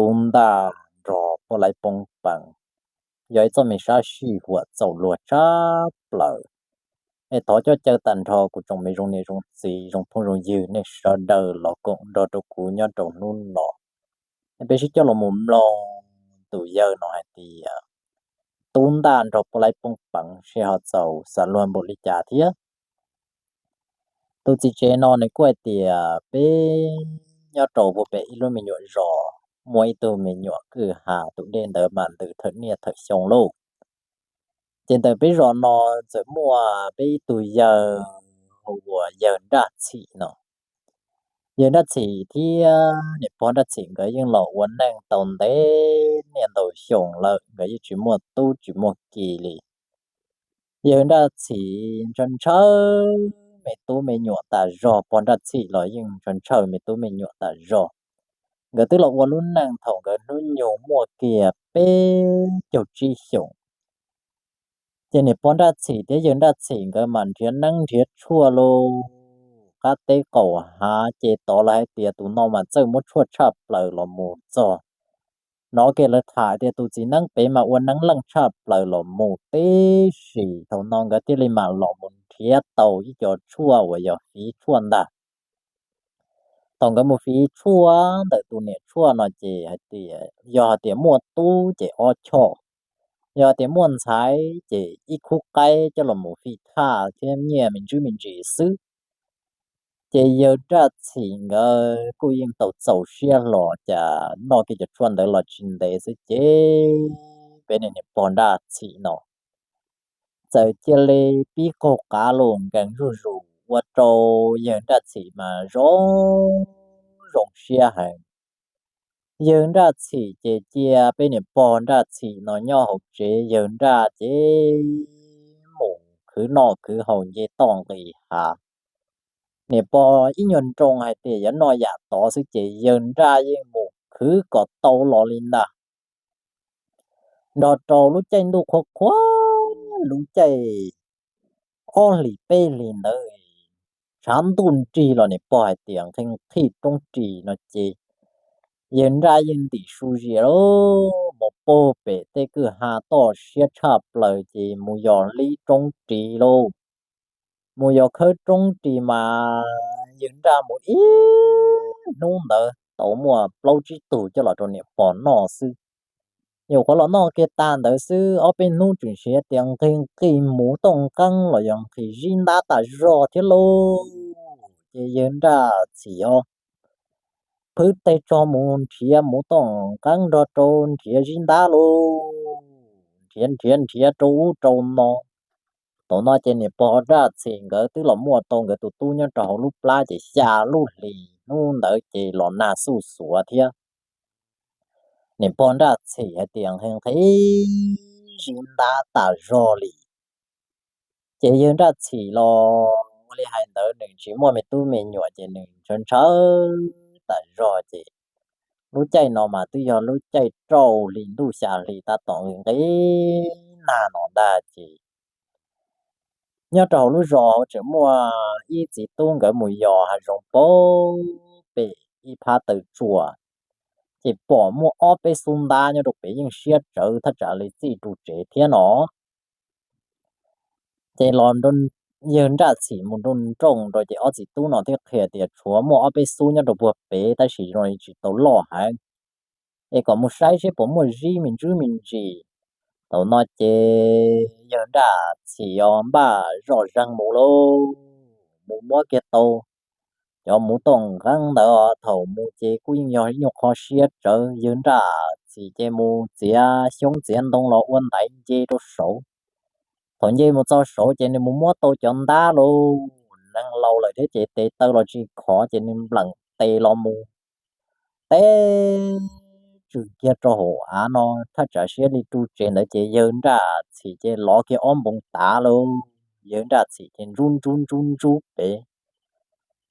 Tub Ntaj nrog Poj Laib Poob Peev yog ib txoj me sab sij huam txaus luag tshaj plaws. Es thov coj caw tag nrho kuv tsoom me zoo niam zoo txiv zoo phooj zoo ywg nej sawv daws los koom nrog rau kuv nyob rau hnub no. Peb sib coj los mus mloog tus yawg no hais tias Tub Ntaj nrog Poj Laib Poob Peev seb ho txaus xav luag npaum li cas thiab. Tus txiv tsev no nws kuj hais tias peb nyob rau puag pem ib lub me nyuam zos, muaj ib tug me nyuam kwj ha, tus dej ntawd mas ntws thawm niaj thawm xyoo lauj. Ces ntawm peb zos no txawm muaj peb ib tug yawg hu ua yawg Nraj Txhim no. Yawg Nraj Txhim thiab niam pog Nraj Txhim nkawd yeej los ua neej tau ntev niaj ntau xyoo lawm, nkawd yeej tsis muaj tub tsis muaj ki li. Yawg Nraj Txhim ntshaw ntshaw me tub me nyuam tas zog, pog Nraj Txhim los yeej ntshaw ntshaw me tub me nyuam tas zog. Nkawd twb los ua lub neej thaum nkawd hnub nyoog muaj kiag peb caug tsib xyoos. Ces niam pog Nraj Txhim thiab yawg Nraj Txhim nkawd mas nrhiav neeb nrhiav tshuaj lauj, qab teb qaum hav ces tod lawv hais tias tus no mas txawj muab tshuaj tshaj plaws los mus txog. Hnov kiag lawv tham tias tus txiv neeb pem mas ua neeb leej tshaj plaws los mus tib si. Thaum no nkawd thiaj li mam los mus nrhiav tau ib co tshuaj uas yog fiv tshuaj ntag. Thaum nkawd mus fiv tshuaj ntawm tus niam tshuaj no ces hais tias yog hais tias muaj tub ces ob choj, yog hais tias muaj ntxhais ces ib khub qaib coj los mus fij thaj thiab nyiaj me ntsis me ntsis xwb. Ces yawg Nraj Txhim nkawd kuj yeej tau txaus siab hlo, cas noj kiag cov tshuaj ntawd los tsis ntev xwb ces peb niam pog Nraj Txhim no txawm cia li pib qaug qav los nkees zuj zus ua rau yawg Nraj Txhim mas zoo zoo siab heev. Yawg Nraj Txhim ces cia peb niam pog Nraj Txhim no nyob hauv tsev, yawg Nraj ces mus khwv noj khwv haus nce toj nqis hav. Niam pog ib nyuag nroo hais tias yuav noj yam tod xwb ces yawg Nraj yeej mus khwv kom tau los li ntag. Nrog rau lub caij ntuj qhuav qhuav, lub caij ob hlis peb hlis ntawd, tshav ntuj nrig los niam pog hais tias nqhis nqhis roob ris no ces yawg Nraj yeej ntim su zias lauj, mus puag pem tej kwj ha toj siab tshaj plaws ces mus yos hlib roob ris lauj. Mus yos khawb roob ris mas yawg Nraj mus ib hnub ntawd tau muaj plaub tsib tug coj los rau niam pog noj xwb. Nyuam qhuav los noj kiag tag ntawd xwb, ob peb hnub tseem siv tias nqhis nqhis mus toj nqeeb los yog nqhis zib ntab tas zog thiab lauj. Ces yawg Nraj Txhim os, phwb teg tso mus nrhiav mus toj nqeeb nrog rau nrhiav zib ntab lauj, nrhiav nrhiav nrhiav rau ub rau no. Thaum no ces niam pog Nraj Txhim nkawd twb los muaj tau nkawd tus tub nyob rau hauv lub plab ces xya lub hlis hnub ntawd ces los nag xuj xuav thiab. Niam pog Nraj Txhim hais tias nqhis nqhis zib ntab tas zog li. Ces yawg Nraj Txhim los ua li hais ntawd nws tsis muaj me tub me nyuam ces nws ntshaw ntshaw tas zog ces lub caij no mas twb yog lub caij rau hli ntuj xya hli tab tom nqhis nqhis nag no ntag ces nyob rau hauv lub zos tseem muaj ib txiv tub nkawd mus yos hav zoov puag pem ib phab taw tsua, ces pom muaj ob peb xub ntab nyob rau pem yeej siab tsawv thaj tsam li txij ru tsev thiab no. Ces los yawg Nraj Txhim mus nroo nroo rau ces ob txiv tub no thiaj qhia tias tshuav muaj ob peb xub nyob rau puag pem tab sis zoo li tsis tau loj heev, es kom mus saib seb puas muaj zib me ntsis me ntsis. Thaum no ces yawg Nraj Txhim os npaj zoj zeeg mus lauj, mus muab kiag tau cov muv toj nqeeb ntawd. Thaum mus ces kuj yeej yog ib nyuag qho siab tsawv, yawg Nraj Txhim ces mus txiav xyoob txiav ntoo los ua ntaiv nce rau saud. Thaum nce mus txog saud ces nws mus muab tau cov ntab lauj, neeg laus lawm thiab ces tes taw los tsis khov ces nws npleem tes los mus teb tswm kiag rau hauv av no thaj tsam siab li ru tsev ntawd ces yawg Nraj Txhim ces lov kiag ob npoo tav lauj. Yawg Nraj Txhim ces ntsub ntsub ntsub ntsub pem,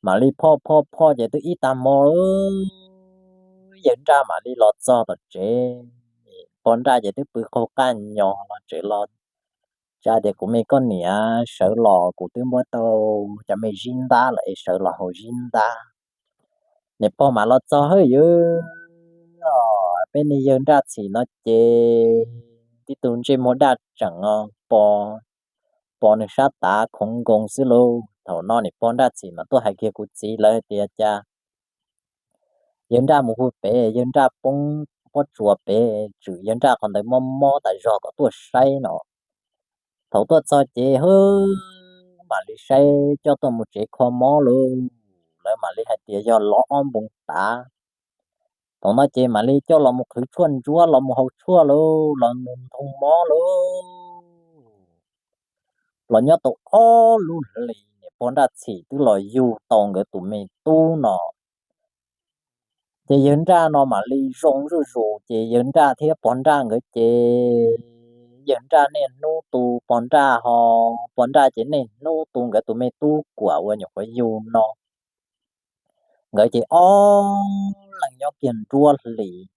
mam li phoj phoj phoj ces twb ib tag hmo, yawg Nraj mam li los txog tom tsev. Pog Nraj ces twb pw qaug qaj nyo los tsev los, tsa tias kuv me koj niam sawv los kuv twb muab tau cov me zib ntab lawm es sawv los haus zib ntab. Niam pog mam los txog hwb yawg, peb niag yawg Nraj Txhim no ces tib tug ntsej muag daj tseem, pos, pos nws sab tav khoov nkoos xwb lauj. Thaum no niam pog Nraj Txhim mas tuaj hais kiag kuv txiv lawv hais tias cas yawg Nraj mus hu pem, yawg Nraj poob pob tsuas pem, tswm yawg Nraj qhov ntawd mob mob tas zog kom tuaj saib no. Thaum tuaj txog ces hwb, mam li saib coj tuaj mus tsev kho mob lauj. Lawv mam li hais tias yog lov ob npoo tav. Thaum no ces mam li coj los mus qhwv tshuaj ntsuab, los mus haus tshuaj lauj, los mus nthoo mob lauj. Los nyob tau ob lub hlis niam pog Nraj Txhim twb los yug tau nkawd tus me tub no. Ces yawg Nraj no mam li zoo zuj zus, ces yawg Nraj thiab pog Nraj nkawd ces yawg Nraj niaj hnub tu pog Nraj ho, pog Nraj ces niaj hnub tu nkawd tus me tub Kuam uas nyuam qhuav yug no. Nkawd ces ob leeg nyob kiag nruab hlis,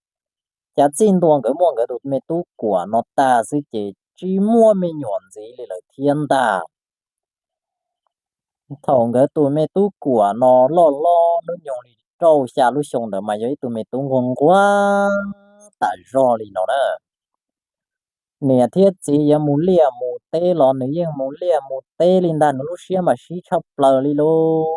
cas txij ntua nkawd muaj nkawd tus me tub Kuam no tag xwb ces tsis muaj me nyuam ntxiv li lawm thiab ntag. Thaum nkawd tus me tub Kuam no loj hlob hnub nyoog li rau xya lub xyoo ntawd mas yog ib tug me tub nquag nquag tas zog li no na. Niam thiab txiv yuav mus liaj mus teb los nws yeej mus liaj mus teb li ntag, nws lub siab mas sib tshaj plaws li lauj.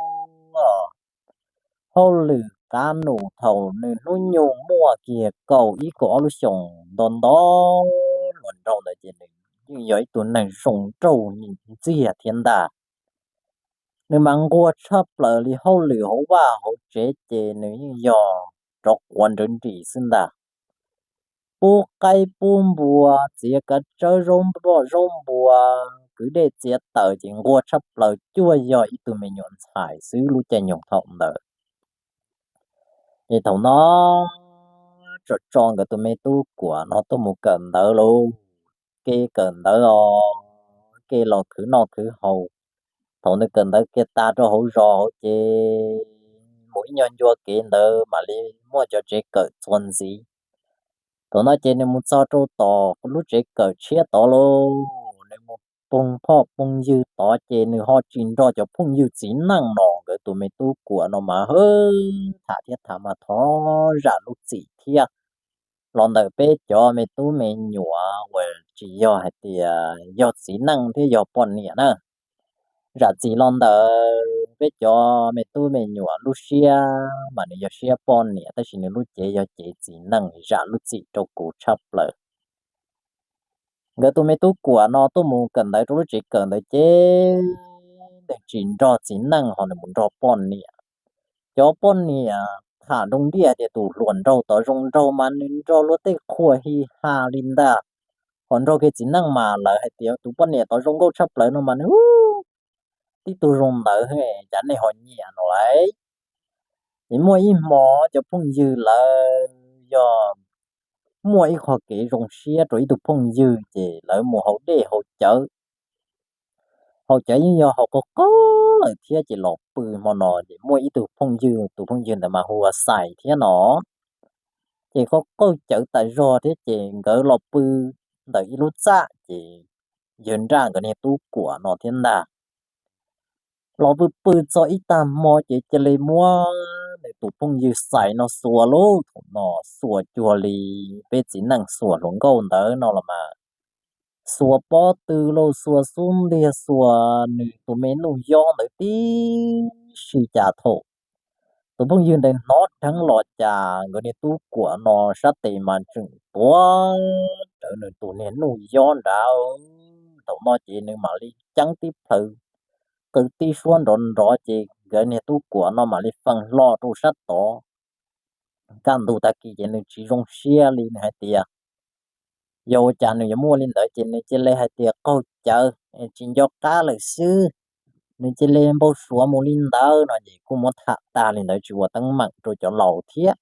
Hauj lwm qav num thaum nws hnub nyoog muaj kiag kaum ib kaum ob lub xyoos nto nto hluas nraug ntawd ces nws yeej yog ib tug neeg zoo nraug ntxiag thiab ntag. Nws mas nquag tshaj plaws li, hauj lwm hauv vaj hauv tsev ces nws yeej yog rov quav nrawv nris xwb ntag. Pub qaib pub npua, txiav kav tsawb zaub npoj zaub npua, kwv dej txiav taws ces nquag tshaj plaws, cuag yog ib tug me nyuam ntxhais xwb lub caij nyoog thaum ntawd. Ces thaum no tso tso nkawd tus me tub Kuam no tuaj mus kawm ntawv lauj. Kev kawm ntawv os, kev los khwv noj khwv haus. Thaum nws kawm ntawv kiag tas rau hauv zos hauv ces mus ib nyuag ncua kev ntawd mam li muaj cov tsev kawm txuas ntxiv. Thaum no ces nws mus txog rau tom lub tsev kawm tshiab tod lauj, nws mus poog phoj poog ywg tod ces nws ho tsis nrog cov phooj ywg txiv neej no, nkawd tus me tub Kuam no mas hwb, tham thiab tham mas thov zam lub txim thiab. Los ntawm peb cov me tub me nyuam uas tsis yog hais tias yog txiv neej thiab yog poj niam na, zam txim los ntawm peb cov me tub me nyuam lub siab mas nws yog siab poj niam tab sis nws lub cev yog cev txiv neej, zam lub txim rau kuv tshaj plaws. Nkawd tus me tub Kuam no tuaj mus kawm ntawv rau lub tsev kawm ntawd ces nws tsis nrog txiv neej ho nws mus nrog poj niam. Cov poj niam tham nroo ntiaj tias tus hluas nraug tod zoo nraug mas nws nrog luag tej qhua hi ha li ntag. Ho nrog kiag txiv neej mas lawv hais tias tus poj niam tod zoo nkauj tshaj plaws no mas nws tib tug zoo ntawd, cas nej ho nyiam no lauj. Ces muaj ib hmo cov phooj ywg lawv yog muaj ib qho kev zoo siab rau ib tug phooj ywg ces lawv mus haus dej haus cawv. Haus cawv yeej yog haus qaug qaug lawm thiab ces los pw hmo no ces muaj ib tug phooj ywg, tus phooj ywg ntawd mas hu ua Xais thiab no. Ces qaug qaug cawv tas zog thiab ces nkawd los pw ntawm ib lub txaj ces yawg Nraj nkawd niag tub Kuam no thiab ntag. Los pw pw txog ib tag hmo ces cia li muab nws tus phooj ywg Xais no xuas lauj. Thaum no xuas cuag li peb txiv neej xuas hluas nkauj ntawd no los mas, xuas pob tw lauj, xuas xub ntiag, xuas nws tus me nuj yob ntawd tib si, cas thaum tus phooj ywg ntawd hnov dheev los cas nkawd niag tub Kuam no sab tes mas tseem tuav rawv nws tus niag nuj yob nrad. Thaum no ces nws mam li ceeb tib plhaw, qw tib suab nrov nrov ces nkawd niag tub Kuam no mam li feem hlo rau sab tod. Kaj ntug tag kis ces nws tsis zoo siab li, nws hais tias yog ua cas nws yuav muaj li ntawd ces nws cia li hais tias qaug cawv, tsis nco qab lawm xwb, nws cia li npau suav mus li ntawd no ces kuj muab tham tag li ntawd tsis ua teeb meem rau cov laus thiab.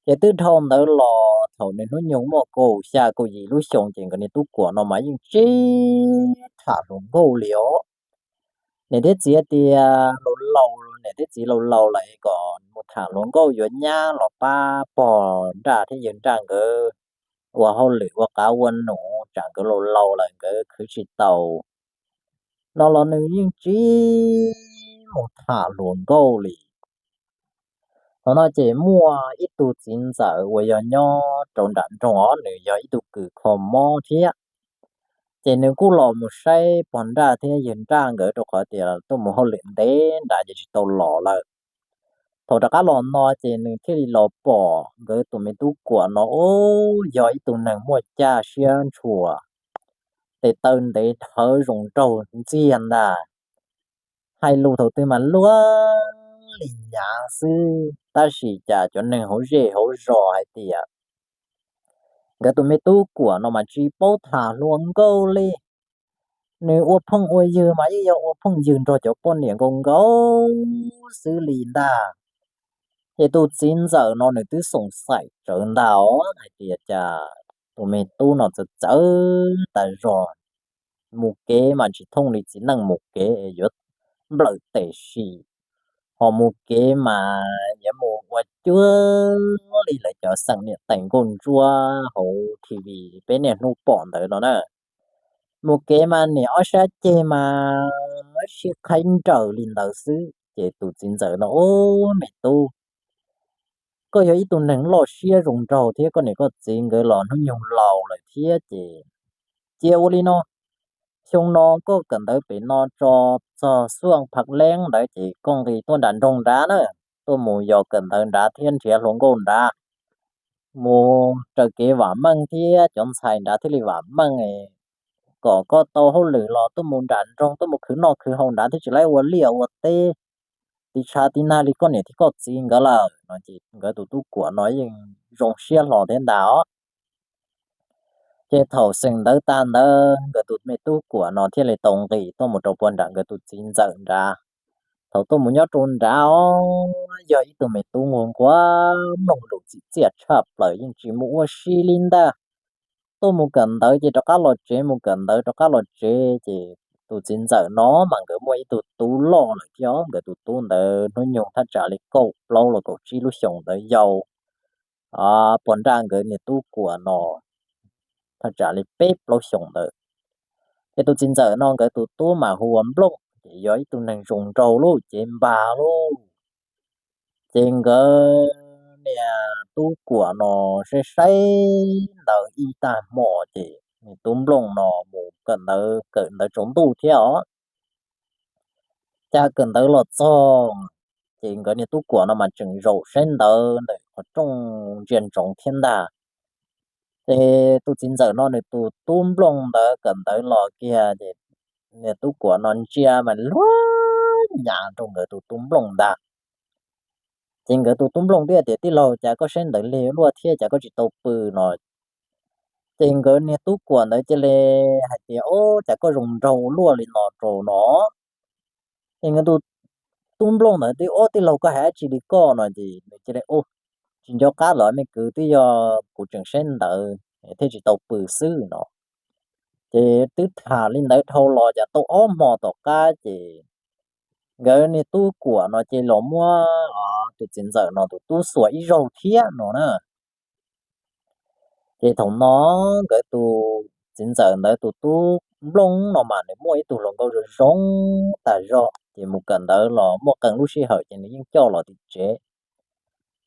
Ces twb dhau ntawd los thaum nws hnub nyoog muaj kaum xya kaum yim lub xyoo ces nkawd niag tub Kuam no mas yeej tsis tham hluas nkauj li os. Niam thiab txiv tias laus laus, niam thiab txiv laus laus lawm kom mus tham hluas nkauj yuav nyab los pab pog Nraj thiab yawg Nraj nkawd ua hauj lwm ua qav ua num, tsam nkawd laus laus lawm nkawd khwv tsis tau no los nws yeej tsis mus tham hluas nkauj li. Thaum no ces muaj ib tug txiv ntxawm uas yog nyob rau nram nroog os, nws yog ib tug kws kho mob thiab. Ces nws kuj los mus saib pog nraj thiab yawg nraj nkawd rau qhov tias tuaj mus hauj lwm ntev nrad ces tsis tau los lawm. Thaum rov qab los no ces nws thiaj li los pom nkawd tus me tub Kuam no, ub, yog ib tug neeg muaj caj siab ntshua, tes taw ntev dhawv zoo nraug ntxiag ntag. Hais lus thaum twg mas luag li nyav xwb, tab sis cas cov neeg hauv zej hauv zos hais tias nkawd tus me tub Kuam no mas tsis paub tham hluas nkauj li. Nws ua phooj ua ywg mas yeej yog ua phooj ywg nrog cov poj niam nkaus nkaus xwb li ntag. Ces tus txiv ntxawm no nws twb xoom xaim tsawv ntag os, hais tias cas tus me tub no txawv txawv tas zog, mus kev mas tsis thooj li txiv neej mus kev, yuav nplawm tes sim, ho mus kev mas yuav mus ua cuag li lawv cov xeem niam tais nkauj ntsuab hauv T V peb niaj hnub pom ntawd no na. Mus kev mas niam ob sab ceg mas sib qhaib nrawm li ntawd xwb. Ces tus txiv ntxawm no, ub, me tub, koj yog ib tug neeg loj siab zoo nraug thiab, koj niam koj txiv nkawd los hnub nyoog laus lawm thiab, ces cia ua li no, xyoo no koj kawm ntawv pem no tso, txog xuaj phaj leeb ntawd ces koj nqis tuaj nram nroog nrad na, tuaj mus yos kawm ntawv nrad thiab nrhiav hluas nkauj nrad, mus raws kev vam meej thiab cov ntxhais nrad thiaj li vam meej, kom koj tau hauj lwm los tuaj mus nram nroog tuaj mus khwv noj khwv haus nrad thiaj tsis laib ua liaj ua teb tiv tshav tiv nag li koj niam thiab koj txiv nkawd lawm no. Ces nkawd tus tub Kuam no yeej zoo siab hlo thiab ntag os. Ces thaum xeem ntawv tag ntawd nkawd tus me tub Kuam no thiaj li tau nqis tuaj mus rau puag nram nkawd tus txiv ntxawm nrad. Thaum tuaj mus nyob rau nrad os, yog ib tug me tub nquag nquag mloog lus txim txiaj tshaj plaws, yeej tsis mus ua si li ntag. Tuaj mus kawm ntawv ces rov qab los tsev, mus kawm ntawv rov qab los tsev, ces tus txiv ntxawm no mas nkawd muaj ib tug tub loj lawm thiab, nkawd tus tub ntawd hnub nyoog thaj tsam li kaum plaub los kaum tsib lub xyoos ntawd yau puag nraj nkawd niag tub Kuam no thaj tsam li peb plaub xyoos ntawd. Ces tus txiv ntxawm no nkawd tus tub mas hu ua Nplooj, ces yog ib tug neeg zoo nraug lauj, cev npag lauj. Ces nkawd niag tub Kuam no saib saib ntawv ib tag hmo, ces niag tub Nplooj no mus kawm ntawv, kawm ntawv tsaus ntuj thiab os. Cas kawm ntawv los txog, ces nkawd niag tub Kuam no mas tseem zaum saib ntawv ntawm qhov rooj ntsia ntsoov thiab ntag. Ces tus txiv ntxawm no nws tus tub Nplooj ntawd kawm ntawv los kiag, ces niag tub Kuam no ntsia mas luag nyav rau nkawd tus tub Nplooj ntag. Ces nkawd tus tub Nplooj thiaj tias, tij laug, cas koj saib ntawv lig luaj thiab cas koj tsis tau pw no? Ces nkawd niag tub Kuam ntawd cia li hais tias, ub, cas koj zoo nraug ua luaj li no rau no? Ces nkawd tus tub Nplooj ntawd thiaj, ub, tij laug, koj hais dab tsi li koj no? Ces nws cia li, ub, tsis nco qab lawm me kwv, twb yog kuv tseem saib ntawv thiaj tsis tau pw xwb no. Ces twb tham li ntawd dhau los cas tau ob hmo tom qab ces nkawd niag tub Kuam no ces los muab tus txiv ntxawm no tus tub xuas ib zaug thiab no na. Ces thaum no nkawd tus txiv ntxawm ntawd tus tub Nplooj no mas nws muaj ib tug hluas nkauj zoo zoo tas zog, ces mus kawm ntawv los muaj qee lub sij hawm ces nws yeej coj los tim tsev.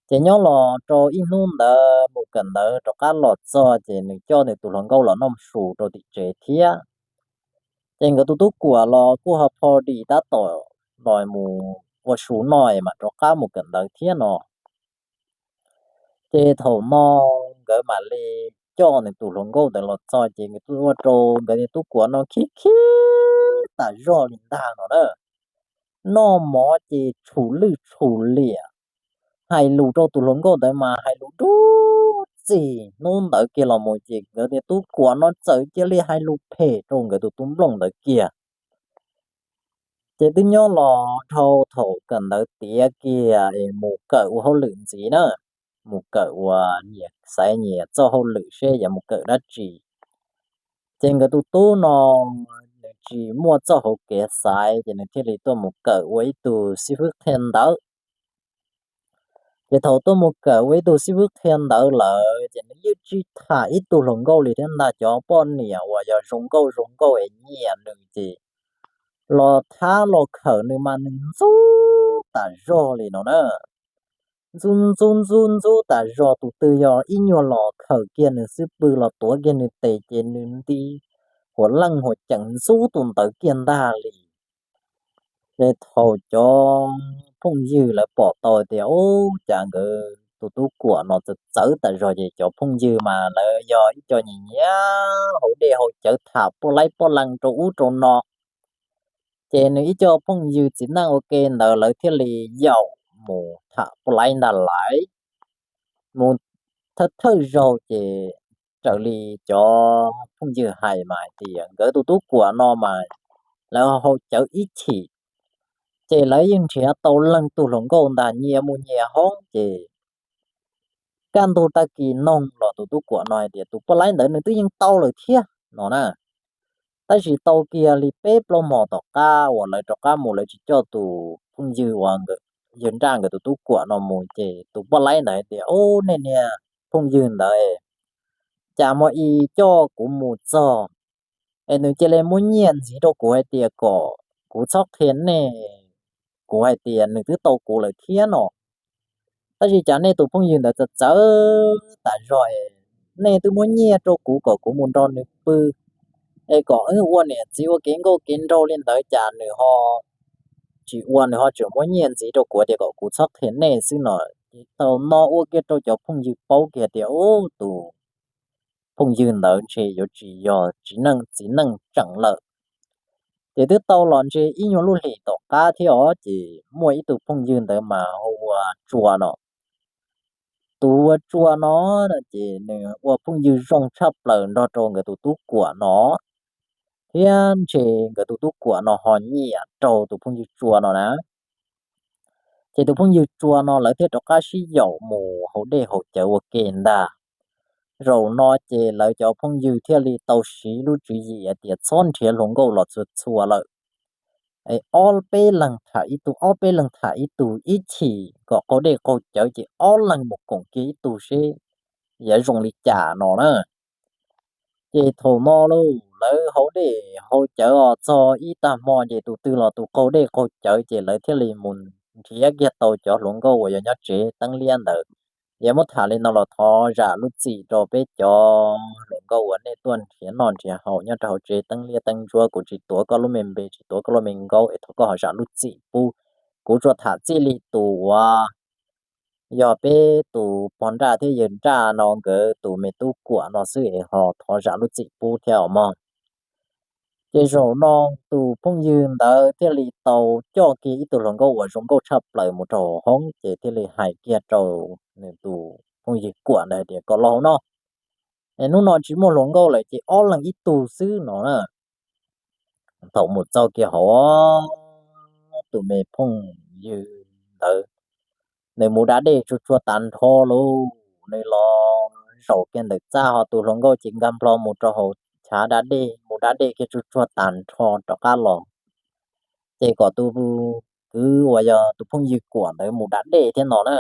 Ces nyob los rau ib hnub ntawd mus kawm ntawv rov qab los txog ces nws coj nws tus hluas nkauj los noj su rau tim tsev thiab. Ces nkawd tus tub Kuam los kuj ho pho dim tab tom los mus ua su noj es mam rov qab mus kawm ntawv thiab no. Ces thaum no nkawd mam li coj nws tus hluas nkauj ntawd los txog ces nkawd ua rau nkawd niag tub Kuam no khib khib tas zog li ntag no na. Noj mov ces tshum lwj tshum liam, hais lus rau tus hluas nkauj ntawd mas hais lus dub txig. Hnub ntawd kiag los mus ces nkawd niag tub Kuam no txawm cia li hais lus phem rau nkawd tus tub Nplooj ntawd kiag. Ces twb nyob los dhau thaum kawm ntawv tiav kiag es mus kawm ua hauj lwm ntxiv na, mus kawm ua nyias xaiv nyias txoj hauj lwm seb yuav mus kawm dab tsi. Ces nkawd tus tub no nws tsis muaj txoj hauv kev xaiv ces nws thiaj li tuaj mus kawm ua ib tug xib fwb qhia ntawv. Ces thaum tuaj mus kawm ua ib tug xib fwb qhia ntawv lawm ces nws yeej tsis tham ib tug hluas nkauj li thiab ntag. Cov poj niam uas yog zoo nkauj zoo nkauj es nyiam nws ces los thab los khawm nws mas nws ntxub tas zog li no na. ntxub ntxub ntxub ntxub tas zog, tus twg yog ib nyuag los khawm kiag nws xwb, pw los tuav kiag nws tes ces nws nti huam leej huam ceem ntxub tus ntawd kiag ntag li. Ces thaum cov phooj ywg lawv pom tau tias ub, cas nkawd tus tub Kuam no txawv txawv tas zog, ces cov phooj ywg mas lawv yog ib co nyiam nyiam haus dej haus cawv tham poj laib poj leeg rau ub rau no. Ces nws ib co phooj ywg txiv neej ua ke ntawd lawv thiaj li yaum mus tham poj laib ntag lauj. Mus thawj thawj zaug ces raws li cov phooj ywg hais mas hais tias nkawd tus tub Kuam no mas lawv haus cawv ib chim, ces lawv yeej nrhiav tau leej tug hluas nkauj ntag, nyias mus nyias hoob. Ces kaj ntug tag kis noog los tus tub Kuam no hais tias tus poj laib ntawd nws twb yeej tau lawm thiab no na. Tab sis tau kiag li peb plaub hmo tom qab uas lawv rov qab mus, lawv tsis coj tus phooj ywg uas yawg Nraj nkawd tus tub Kuam no mus, ces tus poj laib ntawd hais tias, Ub, nej niag phooj ywg ntawd, cas hmo ib coj kuv mus txog es nws cia li muab nyiaj ntxiv rau kuv hais tias kom kuv txhob qhia nej, kuv hais tias nws twb tau kuv lawm thiab no. Tab sis cas nej tus phooj ywg ntawd txawv txawv tas zog, nej twb muab nyiaj rau kuv kom kuv mus nrog nws pw, es kom wb ua niam txiv ua kev nkauj kev nraug li ntawd, cas nws ho tsis ua, nws ho tseem muab nyiaj ntxiv rau kuv tias kom kuv txhob qhia nej xwb no. Ces thaum no ua kiag rau cov phooj ywg paub kiag tias, Ub, tus phooj ywg ntawd ntshe yuav tsis yog txiv neej txiv neej tseem lawm. Ces twb tau los ntshe ib nyuag lub hlis tom qab thiab os, ces muaj ib tug phooj ywg ntawd mas hu ua Tsua no. Tus ua Tsua no ces nws ua phooj ywg zoo tshaj plaws nrog rau nkawd tus tub Kuam no, thiab ntshe nkawd tus tub Kuam no ho nyiam rau tus phooj ywg Tsua no na. Ces tus phooj ywg Tsua no lawv thiaj rov qab sib yaum mus haus dej haus cawv ua ke ntag. Zaum no ces lawv cov phooj ywg thiaj li tau siv lub tswv yim hais tias txhob nrhiav hluas nkauj los txhua txhua lawm. Ob peb leeg tham ib tug, ob peb leeg tham ib tug, ib chim kom qaug dej qaug cawv ces ob leeg mus koom kiag ib tug seb yuav zoo li cas no na. Ces thaum no lauj, lawv haus dej haus cawv os, txog ib tag hmo ces tus twg los tus qaug dej qaug cawv, ces lawv thiaj li mus nrhiav kiag tau cov hluas nkauj uas yog nyob tsev teeb liab ntawd. Yog muab tham li no los thov zam lub txim rau peb cov hluas nkauj uas nej tuaj nrhiav noj nrhiav haus nyob rau hauv tsev teeb liab teeb ntsuab. Kuv tsis tuav koj lub me npe, tsis tuav koj lub me nkaub es thov koj ho zam lub txim pub. Kuv tsuas tham txij li tus uas yog peb tus pog Nraj thiab yawg Nraj no nkawd tus me tub Kuam no xwb es ho thov zam lub txim pub thiab os mog. Ces zaum no tus phooj ywg ntawd thiaj li tau coj kiag ib tug hluas nkauj uas zoo nkauj tshaj plaws mus rau hauv hoob, ces thiaj li hais kiag rau nws tus phooj ywg Kuam ntawd hais tias, Koj los hauv no, es hnub no tsis muaj hluas nkauj lawm ces ob leeg ib tug xwb no na. Thaum mus txog kiag hauv, tus me phooj ywg ntawd nws mus da dej tsuag tsuag tas nrho lauj, nws los zaum kiag ntawm txaj, ho tus hluas nkauj ces nkag nplo mus rau hauv chav da dej, mus da dej kiag tsuag tsuag tas nrho rov qab los. Ces kom tus kwv uas yog tus phooj ywg Kuam ntawd mus da dej thiab no na.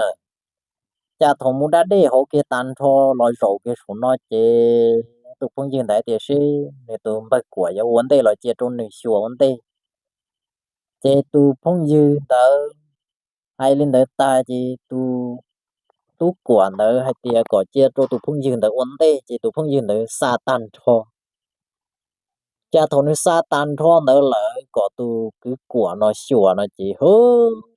Cas thaum mus da dej hauv kiag tas nrho los zaum kiag saum no ces tus phooj ywg ntawd tias seb nws tus npawg Kuam yuav ua ntej los cia rau nws xyuas ua ntej. Ces tus phooj ywg ntawd hais li ntawd tag ces tus tub Kuam ntawd hais tias kom cia rau tus phooj ywg ntawd ua ntej, ces tus phooj ywg ntawd xa tag nrho. Cas thaum nws xa tag nrho ntawd lawm kom tus kwv Kuam no xyuas no ces hu,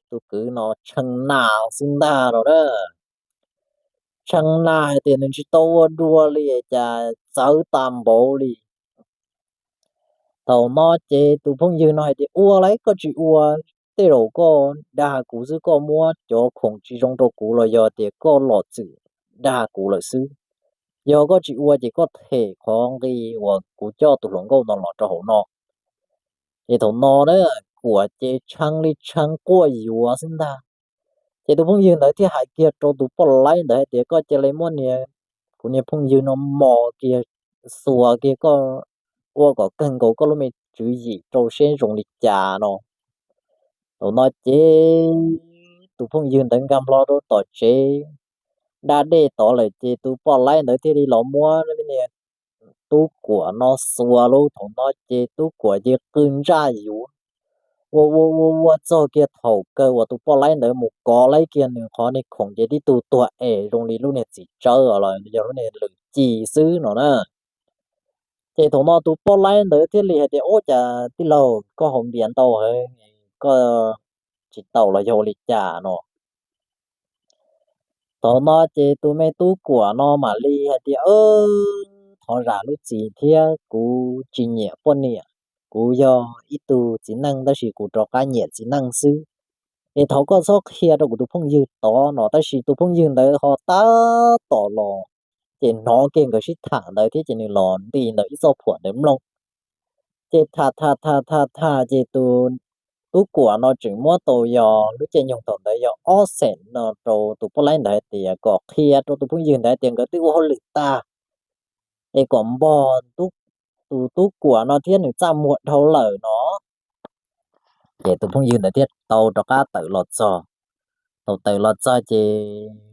tus kwv no tshee nas xwb ntag los na. Tshee nas hais tias nws tsis tau ua dua li, cas txawv tas npaum li. Thaum no ces tus phooj ywg no hais tias, Ua lawm, koj tsis ua, tej zaum koj dag kuv xwb, koj muab cov khoom tsis zoo rau kuv los yog tias koj los txwm dag kuv lawm xwb. Yog koj tsis ua ces koj them qhov nqi uas kuv coj tus hluas nkauj no los rau hauv no. Ces thaum no na, Kuam ces tshee li tshee quaj yuav xwb ntag. Ces tus phooj ywg ntawd thiaj hais kiag rau tus poj laib ntawd hais tias, Koj cia li muab niag, kuv niag phooj ywg no mos kiag, xuas kiag, koj ua kom kawg nkaus koj lub me tswv yim rau seb zoo li cas no. Thaum no ces tus phooj ywg ntawd nkag nplo rau tom tsev da dej tod lawm, ces tus poj laib ntawd thiaj li los muab niag tub Kuam no xuas lauj. Thaum no ces tub Kuam ces qw ntsaj yuav, ua ua ua ua txog kiag thaum kawg uas tus poj laib ntawd mus kov laib kiag nws qhov niag khoom ces tib tug tuag es zoo li lub niag txiv tsawb los yog lub niag lwm ci xwb no na. Ces thaum no tus poj laib ntawd thiaj li hais tias, Ub, cas tij laug koj haus npias ntau heev, koj tsis tau los yog ua li cas no? Thaum no ces tus me tub kuam no mam li hais tias, Thov zam lub txim thiab, kuv tsis nyiam poj niam, kuv yog ib tug txiv neej tab sis kuv rov qab nyiam txiv neej xwb. Es thov koj txhob qhia rau kuv tus phooj ywg tod no. Tab sis tus phooj ywg ntawd ho tab tom los, ces hnov kiag nkawd sib tham ntawd thiab ces nws los nti ntawm ib txoj phuam ntawd mloog. Ces tham tham tham tham tham ces tus tub kuam no tseem muab tau yog lub caij nyoog thaum ntawd yog ob xees no rau tus poj laib ntawd hais tias kom qhia rau tus phooj ywg ntawd hais tias nkawd twb ua hauj lwm tag, es kom npog tus tub kuam no thiab nws txaj muag dhau lawm no. Ces tus phooj ywg ntawd thiaj tau rov qab tawm los txog. Thaum tawm los txog ces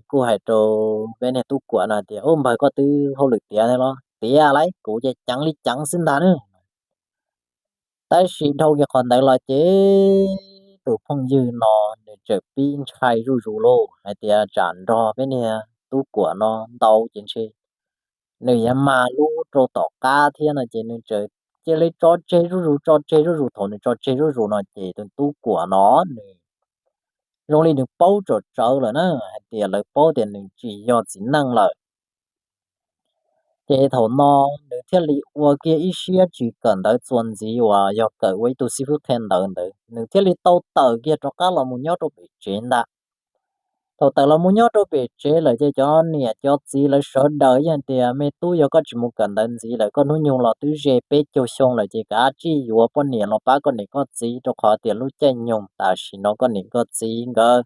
kuj hais rau peb niag tub kuam no tias, Ub, npawg, koj twb hauj lwm tiav thiab los? Tiav lauj, kuv ces ceev li ceev xwb ntag na. Tab sis dhau kiag qhov ntawd los ces tus phooj ywg no nws txawm pib ntshai zuj zus lauj, hais tias tsam nrog peb niag tub kuam no ntau ces ntshe nws yuav mag lub rau tom qab thiab no ces nws txawm cia li tso tseg zuj zus, tso tseg zuj zus. Thaum nws tso tseg zuj zus no ces tus tub kuam no nws zoo li nws paub tsawv tsawv lawm na, hais tias lawv paub tias nws tsis yog txiv neej lawm. Ces thaum no nws thiaj li ua kiag ib siab tsis kawm ntawv txuas ntxiv uas yog kawm ua ib tug xib fwb qhia ntawv ntawd, nws thiaj li tau tawm kiag rov qab los mus nyob rau pem tsev ntag. Thaum tawm los mus nyob rau pem tsev lawm ces cov niam cov txiv lawv sawv daws yeej tias, Me tub, yog koj tsis mus kawm ntawv ntxiv lawm, koj hnub nyoog los twb ze peb caug xyoo lawm ces kav tsij yuav poj niam los pab koj niam koj txiv, rau qhov tias lub caij nyoog tam sim no koj niam koj txiv nkawd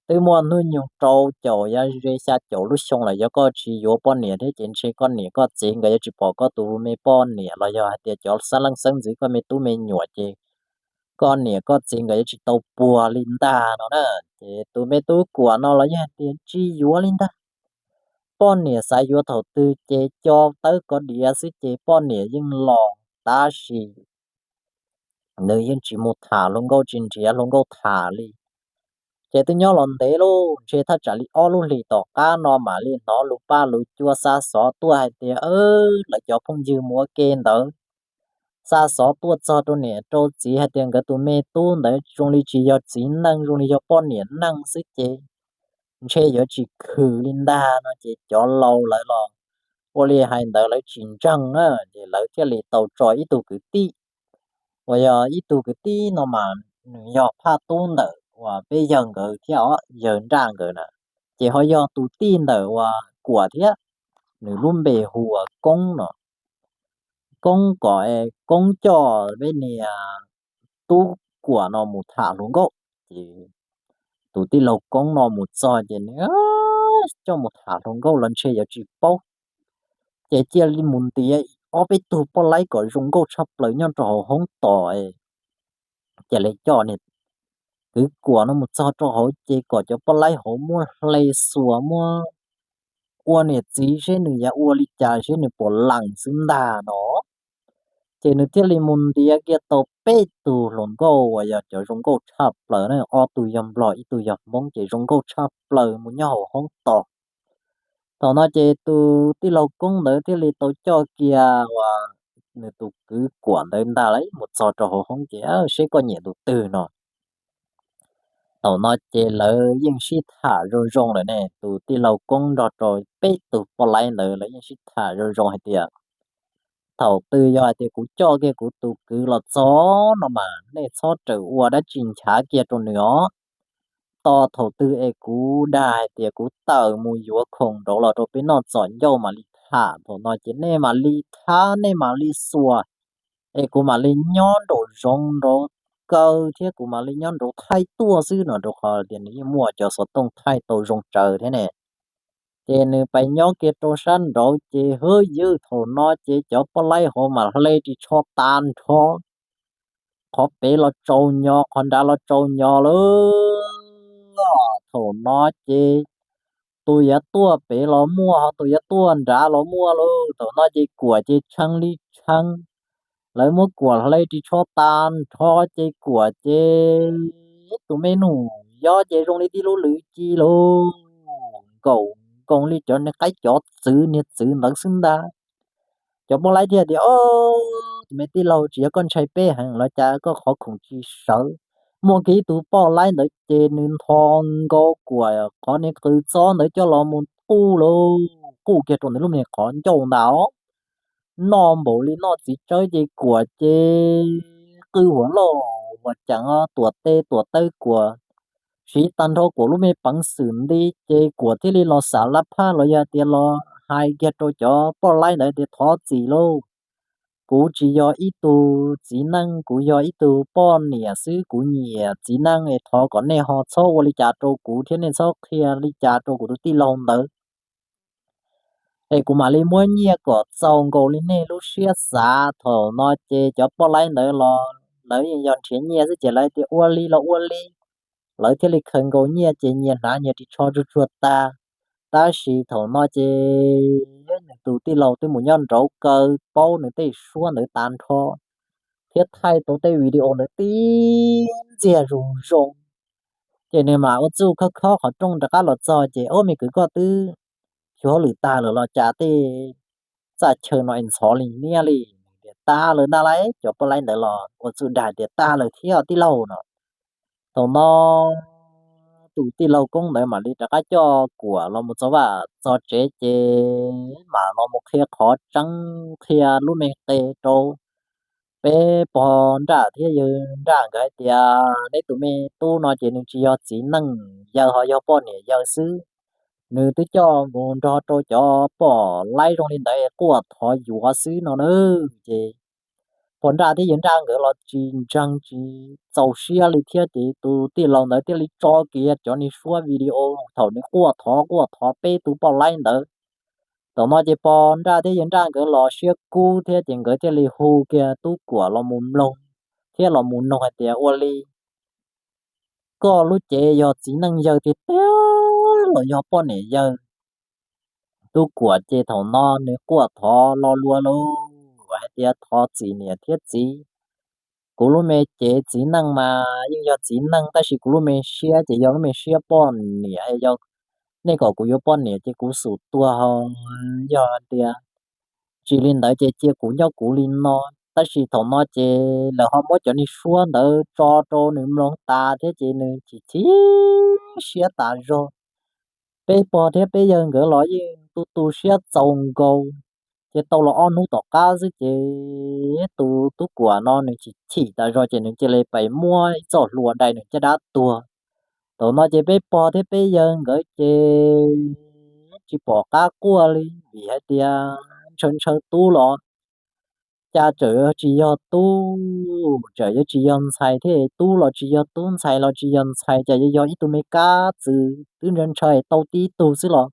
twb muaj hnub nyoog rau caum yav ze xya caum lub xyoo lawm. Yog koj tsis yuav poj niam thiab ces ntshe koj niam koj txiv nkawd yuav tsis pom koj tus me poj niam los yog hais tias cov xab leej xeeb ntxwv koj me tub me nyuam ces koj niam koj txiv nkawd yuav tsis tau puag li ntag no na. Ces tus me tub kuam no los yeej hais tias, Tsis yuav li ntag. Poj niam xav yuav thaum twg ces co tawb kov diav xwb ces poj niam yeej los, tab sis nws yeej tsis mus tham hluas nkauj, tsis nrhiav hluas nkauj tham li. Ces twb nyob los ntev lauj, ntshe thaj tsam li ob lub hlis tom qab no mam li hnov lus paj lus cua xa xov tuaj hais tias, lawv cov phooj ywg mus ua ke ntawd xa xov tuaj txog rau niam rau txiv hais tias nkawd tus me tub ntawd zoo li tsis yog txiv neej, zoo li yog poj niam neej xwb ces ntshe yuav tsis khwm li ntag no. Ces cov laus lawv los ua li hais ntawd lawv tsis ntseeg na, ces lawv thiaj li tau tso ib tug kwv tij uas yog ib tug kwv tij no mas nws yog phaj tub ntawm uas peb yawg nkawd thiab os, yawg nraj nkawd na, ces ho yog tus tij ntawm uas kuam thiab, nws lub npe hu ua Koob no. Koob kom Koob coj peb niag tub kuam no mus tham hluas nkauj. Ces tus tij laug Koob no mus txog ces nws coj mus tham hluas nkauj los ntshe yuav tsis paub, ces cia li mus ntiav ob peb tug poj laib kom zoo nkauj tshaj plaws nyob rau hauv hoob tos. Cia li coj niag kwv kuam no mus txog rau hauv ces kom cov poj laib hauv muab hle xuas, muab ua niam txiv seb nws yuav ua li cas, seb nws puas lees xwb ntag no. Ces nws thiaj li mus ntiav kiag tau peb tug hluas nkauj uas yog cov zoo nkauj tshaj plaws na, ob tug yog nplog ib tug yog hmoob ces zoo nkauj tshaj plaws mus nyob hauv hoob tos. Thaum no ces tus tij laug Koob ntawd thiaj li tau coj kiag uas nws tus kwv kuam ntawd ntag lauj mus txog rau hauv hoob ces, Seb koj nyiam tus twg no. Thaum no ces lawv yeej sib tham zoo zoo lawm ne, tus tij laug Koob nrog rau peb tug poj laib ntawd lawv yeej sib tham zoo zoo hais tias, Thaum twg yog hais tias kuv coj kiag kuv tus kwv los txog no mas nej txhob rawm ua dab tsi nchav kiag rau nws os. Tos thaum twg es kuv dag hais tias kuv tawm mus yuav khoom nraud los rau peb noj txom ncauj mam li tham, thaum no ces nej mam li thab, nej mam li xuas, es kuv mam li nyob nraum zoov nraud kaw thiab kuv mam li nyob nraud thaij tuaj xwb no, rau qhov tias nws yeej muaj cov xov tooj thaij tau zoo tsawv thiab ne. Ces nws pais nyob kiag rau sab nraud ces hwb ywg, thaum no ces cov poj laib hauv mas hle ris tsho tas nrho, qhov pem los tsaus nyo, qhov nrad los tsaus nyo lawm. Thaum no ces tus yuav tuaj pem los muaj, ho tus yuav tuaj nrad los muaj lauj. Thaum no ces kuam ces tshee li tshee, Lawv muab Kuam hle ris tsho tag nrho ces Kuam ces tus me nus yob ces zoo li tib lub lwv ci lauj, nkaum nkoos li cov niag qaib cov txwv niag txwv ntawd xwb ntag. Cov poj laib thiaj tias, Ob, tus me tij laug, tsis yog koj ntshai peb heev los cas koj qhov khoom tsis sawv? Muaj kiag ib tug poj laib ntawd ces nws ntho nkaus Kuam qhov niag qws txob ntawd coj los mus quj lauj, quj kiag rau nws lub me qhov ncauj ntag. Noj npaum li noj txiv tsawb ces Kuam ces qw huam loj huam cav tuam tes tuam taw Kuam, siv tag nrho Kuam lub me peev xwm nti ces Kuam thiaj li los xav lab phaj los yog tias los hais kiag rau cov poj laib ntawd tias, Thov txim lauj, kuv tsis yog ib tug txiv neej, kuv yog ib tug poj niam xwb, kuv nyiam txiv neej es thov kom nej ho txhob ua li cas rau kuv thiab nej txhob qhia li cas rau kuv tus tij laug ntawd, es kuv mam li muab nyiaj kom txaus nkaus li nej lub siab xav. Thaum no ces cov poj laib ntawd los lawv yeej yog nrhiav nyiaj xwb ces lawv tias ua li los ua li. Lawv thiaj li khaws nkaus nyiaj ces nyias hnav nyias ris tsho tsuag tsuag tag. Tab sis thaum no ces nws tus tij laug twb mus nyob nraud kaw paub nws tej suab ntawd tag nrho thiab thaij tau tej video ntawd tib ntxiag zoo zoo. Ces nws mam ua txuj khob khob qhov rooj rov qab los txog ces, Ob, me kwv, koj twb xyuas hauj lwm tag lawm los cas tej txaj chaw no es ntxhov li niab li? Tias, Tag lawm ntag lauj. Cov poj laib ntawd los ua txuj dag tias, Tag lawm thiab tij laug no. Thaum no tus tij laug Koob ntawd mam li rov qab coj Kuam los mus txog vaj txog tsev ces mam los mus qhia qhov tseeb qhia lub me qe rau peb pog Nraj thiab yawg Nraj nkawd hais tias, Neb tus me tub no ces nws tsis yog txiv neej, yawg ho yog poj niam yawg xwb. Nws twb coj mus nrog rau cov poj laib zoo li ntawd quaj thov yuav xwb no na. Ces pog Nraj thiab yawg Nraj nkawd los tsis ntseeg tsis txaus siab li thiab ces tus tij laug ntawd thiaj li tso kiag cov niag suab video thaum nws quaj thov quaj thov peb tus poj laib ntawd. Thaum no ces pog Nraj thiab yawg Nraj nkawd los siab kub thiab ces nkawd thiaj li hu kiag Tub Kuam los mus mloog thiab los mus noog hais tias, Ua li koj lub cev yog txiv neej yawg tiag tiag los yog poj niam yawg? Tub Kuam ces thaum no nws quaj thov lo lua lauj, hais tias thov txim niam thiab txiv. Kuv lub me cev txiv neej mas yeej yog txiv neej tab sis kuv lub me siab ces yog lub me siab poj niam. Yog nej kom kuv yuav poj niam ces kuv xum tuag ho. Yog tias tsis li ntawd ces cia kuv nyob kuv li no. Tab sis thaum no ces lawv ho muab cov niag suab ntawd tso rau nws mloog tas thiab ces nws chim chim siab tas zog. Peb pog thiab peb yawg nkawd los yeej tu tu siab txaus nkaus. Ces tau los ob hnub tom qab xwb ces tus Tub Kuam no nws chim chim tas zog ces nws cia li pais muab ib txoj hlua dai nws caj dab tuag. Thaum no ces peb pog thiab peb yawg nkawd ces tsis pom qab quaj li vim hais tias ntshaw ntshaw tub los cas tseem yuav tsis yog tub, tseem yuav tsis yog ntxhais thiab, tub los tsis yog tub, ntxhais los tsis yog ntxhais, cas yuav yog ib tug me kab txwm twb ntshaw ntshaw tau tib tug xwb los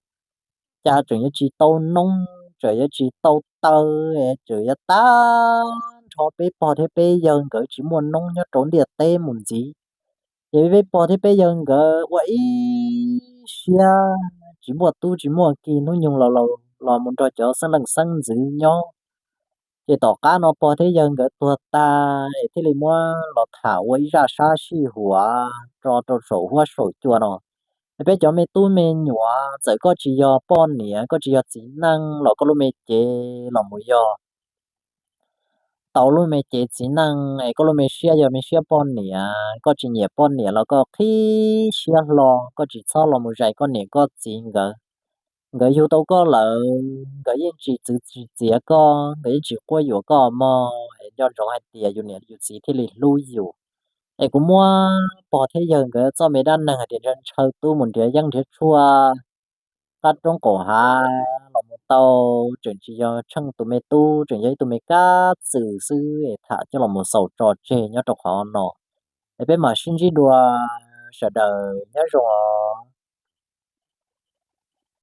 cas tseem yuav tsis tau noob, tseem yuav tsis tau taw, tseem yuav tag nrho peb pog thiab peb yawg nkawd tsis muaj noob nyob rau ntiaj teb mus ntxiv. Ces peb pog thiab peb yawg nkawd ua ib siab tsis muaj tub tsis muaj ki, hnub nyoog los los mus nrog cov xeeb leej xeeb ntxwv nyob. Ces tom qab no pog thiab yawg nkawd tuag tag es thiaj li muab los tham ua ib zaj sab sij huam tso rau saum huab saum cua no. Es peb cov me tub me nyuam, txawm koj tsis yog poj niam, koj tsis yog txiv neej los koj lub me cev los mus yog tau lub me cev txiv neej es koj lub me siab yog me siab poj niam, koj tsis nyiam poj niam los koj qhib siab hlo, koj tsis txhob los mus zais koj niam koj txiv nkawd. Nkawd yug tau koj lawm, nkawd yeej tsis txwv tsis txiav koj, nkawd yeej tsis quab yuam koj mog. Es nco ntsoov hais tias yus niam yus txiv thiaj li hlub yus. Es kuv muab pog thiab yawg nkawd txoj me dab neeg hais tias ntshaw ntshaw tub mus nrhiav yeeb nrhiav tshuaj qab roob qaum hav los mus tau, tseem tsis yog tsheej tus me tub, tseem yog ib tug me kab txwm xwb es tham coj los mus xaus tso tseg nyob rau qhov no. Es peb mam sib ntsib dua, sawv daws nyob zoo os.